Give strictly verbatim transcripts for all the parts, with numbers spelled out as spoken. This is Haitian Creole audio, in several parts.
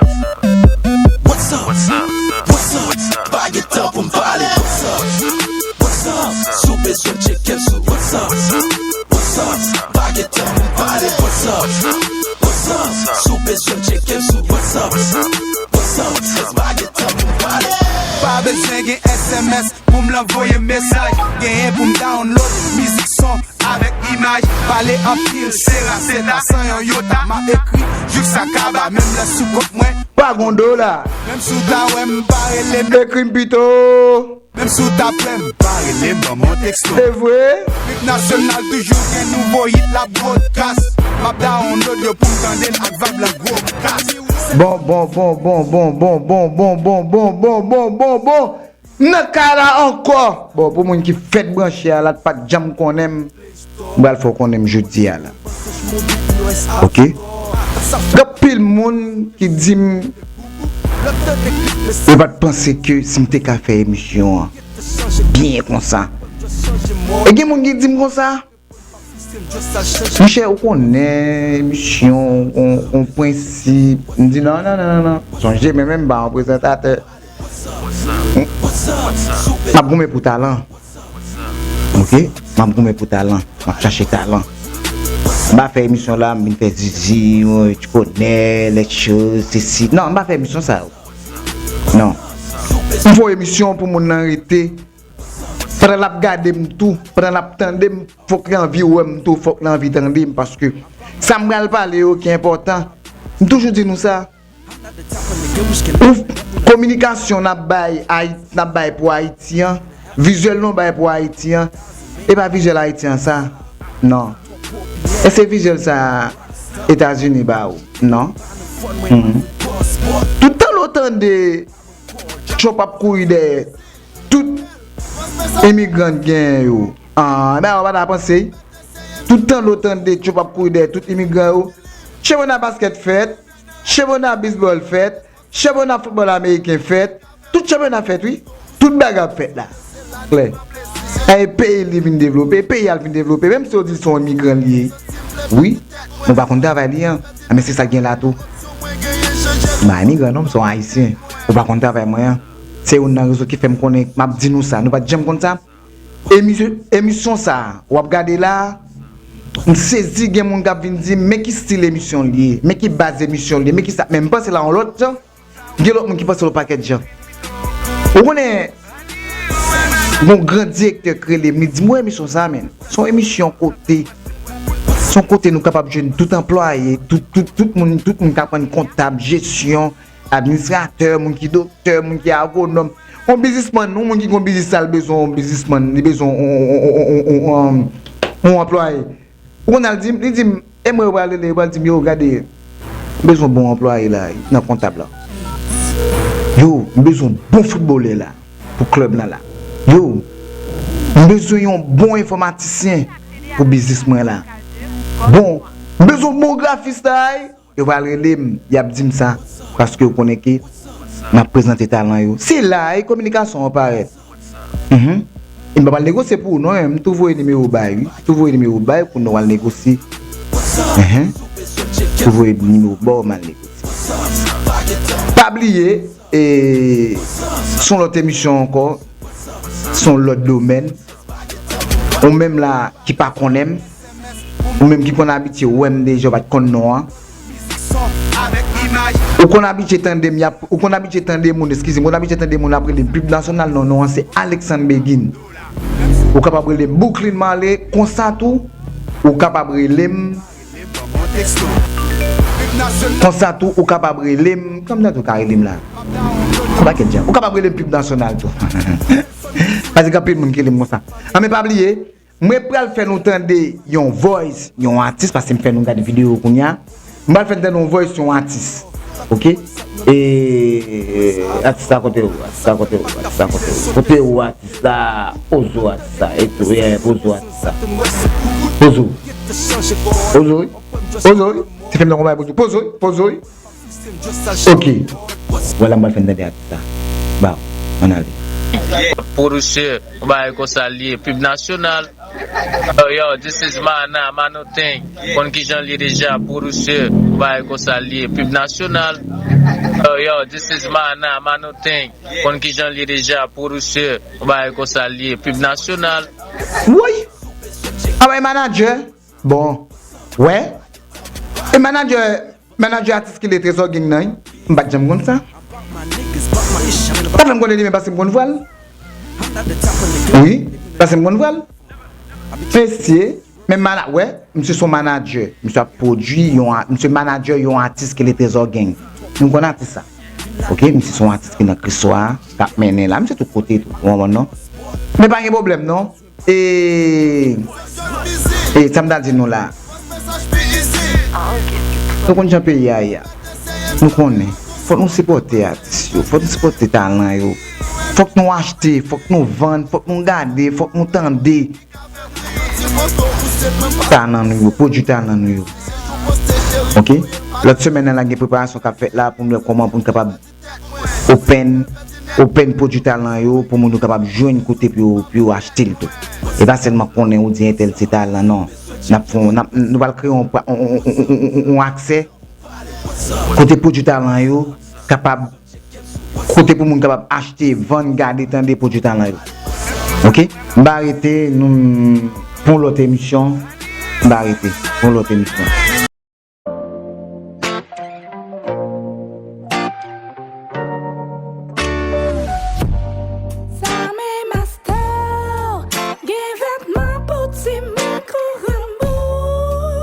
What's up? What's up? What's up? Pa gen tan pou m pale. What's up? What's up? Si w bezwen m, tcheke m sou What's up? What's up? Pa gen tan pou m pale. What's up? What's up? Si w bezwen m, tcheke m sou What's up? What's up? Pa gen tan pou m pale. Pa bezwen gen S M S pou m anvoye mesaj. Genyen pou m download mizik, son avèk imaj. Pale anpil, se rase ta san yon yota. M ap ekri jouk sa kaba, menm lè sou kont mwen pa gon dola. Menm si w ta wè m, pa rele m. Ekri m pito. Menm si w ta pè m, pa rele m, ban m yon teksto. Se vre? Rit nasyonal toujou gen nouvo hit l ap broadcast. M ap download yo pou m tande l ak vibe lan gwo kas. Bon, bon, bon, bon, bon, bon, bon, bon, bon, bon, bon, bon, bon, bon, bon. M nan kay la ankò. Bon, pou moun ki fèk branche a la, t pa t janm konnen m, m pral fè w konnen m jodi a la. Oke? Gen anpil moun ki di m, yo pa t panse ke si m te ka fè emisyon an byen konsa. E gen moun ki di m konsa, Michel, ou konnen emisyon, on, on prensip. M di, non, non, non, non, non. Sonje, mwen menm, m pa yon prezantatè. M ap goumen pou talan. Oke? M ap goumen pou talan. M ap chache talan. M pa fè emisyon la, m vin fè zizi, ou, tu connais, les choses, ceci. Non, m pa fè emisyon sa yo. Non. M fè yon emisyon pou moun nan rete. Pandan l ap gade m tou, pandan l ap tande m, fòk li anvi wè m tou, fòk li anvi tande m, paske sa m pral pale yo ki enpòtan. M toujou di nou sa. Ou, kominikasyon n ap bay Ayit-, n ap bay pou Ayiti an, vizyèl nou bay pou Ayiti an, e pa vizyèl Ayiti an sa. Non. E se vizyèl sa Etazini ba ou. Non. Mhm. Tout tan lè w tande Trump ap kouri dèyè tout imigran genyen yo. Ah, men ou pa ta panse. Tout tan lè w tande Trump ap kouri dèyè tout imigran yo. Chanpyona baskèt fèt, chanpyona bisbòl fèt, chanpyona foutbòl ameriken fèt, tout chanpyona fèt, wi. Tout bagay ap fèt la. Klè. E peyi li vin devlope, peyi a l vin devlope, menm si yo di l se yon imigran li ye. Wi, nou pa konn travay li an. Men se sa k gen la tou. M pa imigran non, m se yon ayisyen. Ou pa konn travay mwen an. Se youn nan rezon ki fè m konnen, m ap di nou sa. Nou pa t janm konn sa? Emisyon, emisyon sa a, w ap gade la, m sezi, gen moun k ap vin di m, men ki stil emisyon l ye, men ki baz emisyon l ye, men ki sa, men m panse l a yon lòt jan, gen lòt moun ki panse l yon pakèt jan. Ou konnen, gon gran direktè k rele m, li di m, wè emisyon sa a, menn, se yon emisyon kote, se yon kote nou kapab jwenn tout anplwaye, tout, tout, tout moun, tout moun k aprann kontab, jesyon, administratè, moun ki doktè, moun ki agwonòm. Yon biznismann, yon moun ki gon biznis sa, l bezwen yon biznismann, li bezwen yon, yon, yon anplwaye. Ou konn al di m, li di m, e mwen yo pral rele, yo pral di m, yo, gade, m bezwen bon anplwaye la, nan kontab la. Yo, m bezwen bon foutbolè la, pou klèb lan la. Yo, m bezwen yon bon enfòmatisyen pou biznis mwen la. Bon, m bezwen bon grafis la, yo pral rele m, y ap di m sa, paske yo konnen ke m ap prezante talan yo. Se la e kominikasyon an parèt. Mhm. E m p ap al negosye pou ou non, m tou voye nimewo bay, wi. Tou voye nimewo bay pou nou al negosye. Mhm. Tou voye nimewo ba w, m al negosye. Pa bliye, e, se yon lòt emisyon ankò, se yon lòt domèn. Ou menm la ki pa konnen m, ou menm ki konn abitye wè m deja, ou pa t konn non an. Ou konn abitye tande m, y ap, ou konn abitye tande moun, eskize m, ou konn abitye tande moun ap rele m Pib Nasyonal, non, non an se Alexandre Begin. Ou kapab rele m Brooklyn Marley, konsa tou, ou kapab rele m, konsa tou, ou kapab rele m, kòm nan tou ka rele m la. Ou pa ket jan. Ou kapab rele m Pib Nasyonal tou. Paske gen anpil moun ki rele m konsa. An, men pa bliye, mwen pral fè nou tande yon voice, yon atis, paske m fè nou gade videyo kounye a. M pral fè n tande yon voice yon atis. Oke? E, atis la, kote ou? Atis la, kote ou? Atis la, kote ou? Kote ou, atis la? Poze w, atis la. E tou, e, poze w, atis la. Poze w. Poze w. Poze w. Ti fi m nan konpay poze w. Poze w. Poze w. Ok. Vwala, m pral fè n tande atis la. Ba, ann ale. Pwodisè, yon bagay konsa l ye, pib nasyonal. Yo, yo, this is Mana, Mano Thing. Konn kijan l ye deja, pwodisè, yon bagay konsa l ye, pib nasyonal. Yo, yo, this is Mana, Mano Thing. Konn kijan l ye deja, pwodisè, yon bagay konsa l ye, pib nasyonal. Woy! A bay manager. Bon. Wè? E manager, manager atis ki le Trezò Gang nan, wi. M pa t janm konn sa. Pa fè m konnen li menm paske m konn vwa l. Wi, paske m konn vwa l. Mesye, men mana-, wè, misye se yon manager. Misye ap pwodui yon a-, misye manager yon atis ki le Trezò Gang. Nou konn atis sa. Ok, misye se yon atis ki nan Kriswa, k ap mennen la. Misye tout kote tou. Ou konprann non? Men pa gen pwoblèm non. E, e sa m ta di nou la. Nou konn jan peyi a ye a. Nou konnen. Fòk nou sipòte atis yo. Fòk nou sipòte talan yo. Fòk nou achte, fòk nou vann, fòk nou gade, fòk nou tande. Talan nou yo, pwodui talan nou yo. Ok? Lòt semèn nan la gen preparasyon k ap fèt la pou nou wè kòman pou nou kapab open, open pwodui talan yo pou moun yo kapab jwenn kote pou yo, pou yo achte l tou. E pa sèlman konnen ou di entèl se talan, non. N ap fè yon, n ap, nou pral kreye yon, yon, yon, yon, yon, yon aksè kote pwodui talan yo kapab, kote pou moun kapab achte, vann, gade, tande pwodui talan yo. Ok? M pa rete, nou, pou yon lòt emisyon, m pa rete, pou yon lòt emisyon. Same Master, gen vètman pou timoun kou granmoun.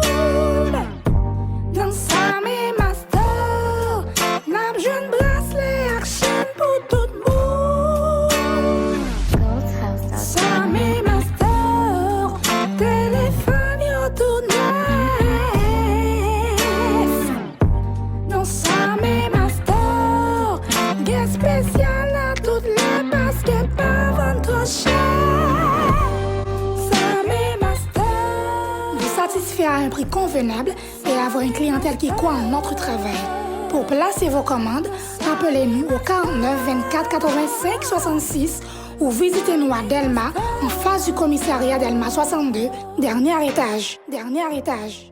Nan Same Master, n ap jwenn braslè ak chèn pou tout moun. Same Master, telefòn yo tou nèf. Nan Same Master, gen espesyal nan tout lè paske pa vann twò chè. Same Master. Vous satisfait à un prix convenable et avoir une clientèle qui croit en notre travail. Pour placer vos commandes, appelez-nous au quarante-neuf vingt-quatre quatre-vingt-cinq soixante-six ou visitez-nous à Delma, en face du commissariat Delma soixante-deux, dernier étage. Dernier étage.